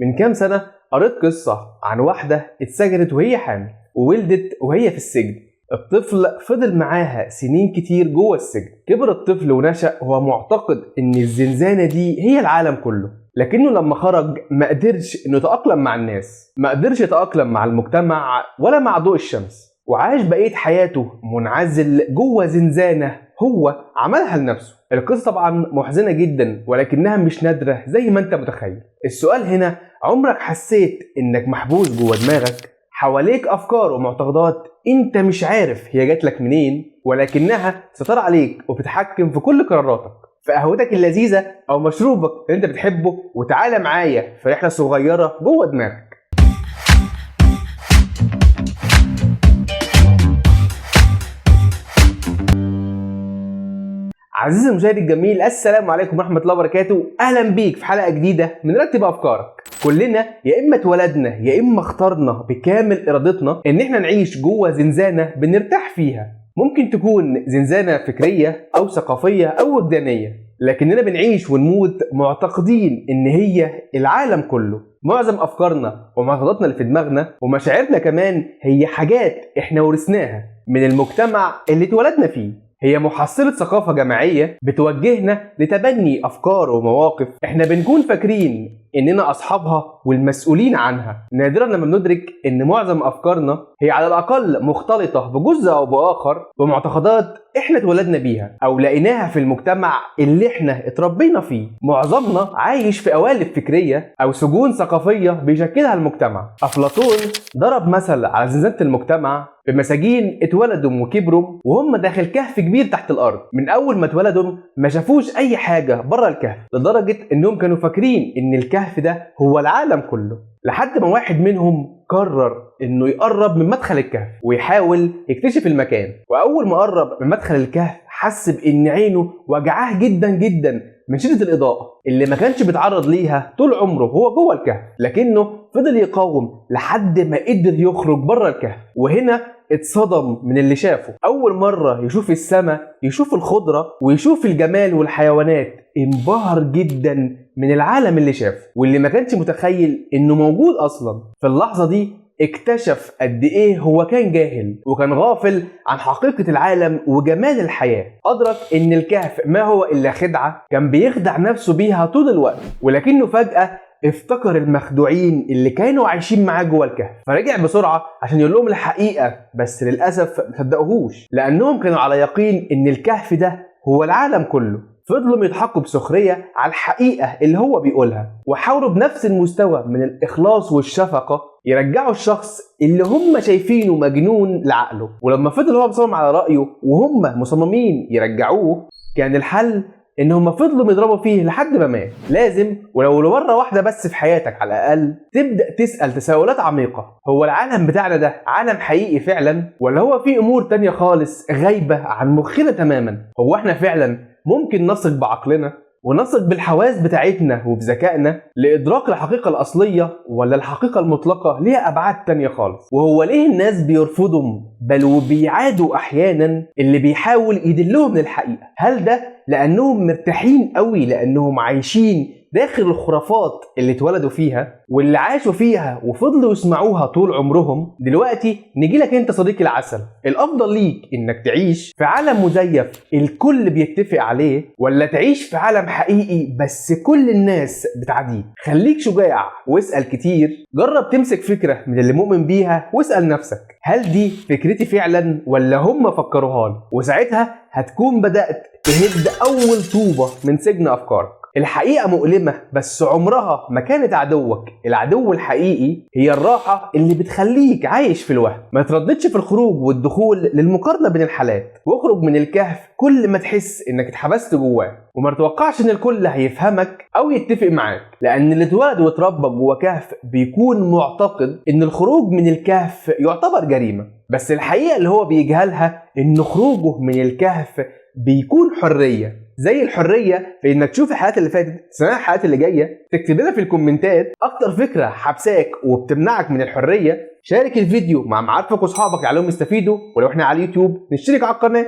من كام سنة قريت قصة عن واحدة اتسجنت وهي حامل وولدت وهي في السجن. الطفل فضل معاها سنين كتير جوه السجن. كبر الطفل ونشأ وهو معتقد ان الزنزانة دي هي العالم كله، لكنه لما خرج ما قدرش انه يتأقلم مع الناس، ما قدرش يتأقلم مع المجتمع ولا مع ضوء الشمس، وعاش بقية حياته منعزل جوه زنزانة هو عملها لنفسه. القصة طبعا محزنة جدا، ولكنها مش نادرة زي ما انت متخيل. السؤال هنا، عمرك حسيت انك محبوس جوه دماغك؟ حواليك افكار ومعتقدات انت مش عارف هي جات لك منين، ولكنها سيطرة عليك وبتتحكم في كل قراراتك، في قهوتك اللذيذة او مشروبك اللي انت بتحبه. وتعالى معايا في رحلة صغيرة جوه دماغك. عزيزي المشاهد الجميل، السلام عليكم ورحمة الله وبركاته. أهلا بيك في حلقة جديدة من رتب أفكارك. كلنا يا إما اتولدنا يا إما اخترنا بكامل إرادتنا إن إحنا نعيش جوه زنزانة بنرتاح فيها. ممكن تكون زنزانة فكرية أو ثقافية أو وجدانية، لكننا بنعيش ونموت معتقدين إن هي العالم كله. معظم أفكارنا ومعتقداتنا اللي في دماغنا ومشاعرنا كمان هي حاجات إحنا ورثناها من المجتمع اللي اتولدنا فيه. هي محصلة ثقافة جماعية بتوجهنا لتبني أفكار ومواقف إحنا بنكون فاكرين إننا أصحابها والمسؤولين عنها. نادرا لما بندرك إن معظم أفكارنا هي على الأقل مختلطة بجزء أو بآخر بمعتقدات إحنا اتولدنا بيها أو لقيناها في المجتمع اللي إحنا اتربينا فيه. معظمنا عايش في قوالب فكرية أو سجون ثقافية بيشكلها المجتمع. أفلاطون ضرب مثل على زنزانة المجتمع بمساجين اتولدوا وكبروا وهم داخل كهف كبير تحت الارض. من اول ما اتولدوا ما شافوش اي حاجة بره الكهف، لدرجة انهم كانوا فاكرين ان الكهف ده هو العالم كله، لحد ما واحد منهم قرر انه يقرب من مدخل الكهف ويحاول يكتشف المكان. واول ما قرب من مدخل الكهف حس بان عينه وجعاه جدا جدا من شدة الإضاءة اللي ما كانش بيتعرض ليها طول عمره وهو جوه الكهف، لكنه فضل يقاوم لحد ما قدر يخرج بره الكهف. وهنا اتصدم من اللي شافه. أول مرة يشوف السماء، يشوف الخضرة، ويشوف الجمال والحيوانات. انبهر جدا من العالم اللي شافه واللي ما كانش متخيل انه موجود أصلا. في اللحظة دي اكتشف قد ايه هو كان جاهل وكان غافل عن حقيقة العالم وجمال الحياة. أدرك ان الكهف ما هو إلا خدعة كان بيخدع نفسه بيها طول الوقت، ولكنه فجأة افتكر المخدوعين اللي كانوا عايشين معاه جوه الكهف، فرجع بسرعة عشان يقول لهم الحقيقة، بس للأسف ما صدقوهوش لأنهم كانوا على يقين ان الكهف ده هو العالم كله. فضلوا يضحكوا بسخرية على الحقيقة اللي هو بيقولها، وحاولوا بنفس المستوى من الإخلاص والشفقة يرجعوا الشخص اللي هم شايفينه مجنون لعقله. ولما فضل هو مصمم على رأيه وهم مصممين يرجعوه، كان الحل ان هم فضلوا يضربوا فيه لحد ما مات. لازم ولو لمره واحدة بس في حياتك على الاقل تبدا تسال تساؤلات عميقة. هو العالم بتاعنا ده عالم حقيقي فعلا، ولا هو في امور تانية خالص غايبة عن مخنا تماما؟ هو احنا فعلا ممكن نثق بعقلنا ونثق بالحواس بتاعتنا وبذكائنا لإدراك الحقيقة الأصلية، ولا الحقيقة المطلقة ليها أبعاد تانية خالص؟ وهو ليه الناس بيرفضوا بل وبيعادوا أحيانا اللي بيحاول يدلهم للحقيقة؟ هل ده لأنهم مرتاحين قوي لأنهم عايشين داخل الخرافات اللي اتولدوا فيها واللي عاشوا فيها وفضلوا يسمعوها طول عمرهم؟ دلوقتي نجي لك انت صديقي العسل، الافضل ليك انك تعيش في عالم مزيف الكل بيتفق عليه، ولا تعيش في عالم حقيقي بس كل الناس بتعاديه؟ خليك شجاع واسأل كتير. جرب تمسك فكرة من اللي مؤمن بيها واسأل نفسك، هل دي فكرتي فعلا ولا هم فكروها لي؟ وساعتها هتكون بدأت تهد اول طوبة من سجن افكارك. الحقيقة مؤلمة بس عمرها ما كانت عدوك. العدو الحقيقي هي الراحة اللي بتخليك عايش في الوهم. ما ترددش في الخروج والدخول للمقارنة بين الحالات، واخرج من الكهف كل ما تحس انك اتحبست جواه. وما تتوقعش ان الكل هيفهمك او يتفق معاك، لان اللي اتولد واتربى جوه كهف بيكون معتقد ان الخروج من الكهف يعتبر جريمة، بس الحقيقة اللي هو بيجهلها ان خروجه من الكهف بيكون حرية. زي الحرية في انك تشوف الحلقات اللي فاتت، تسمع الحلقات اللي جاية، تكتب لنا في الكومنتات اكتر فكرة حبساك وبتمنعك من الحرية. شارك الفيديو مع معارفك واصحابك لعلهم يستفيدوا، ولو احنا على اليوتيوب نشترك على القناة.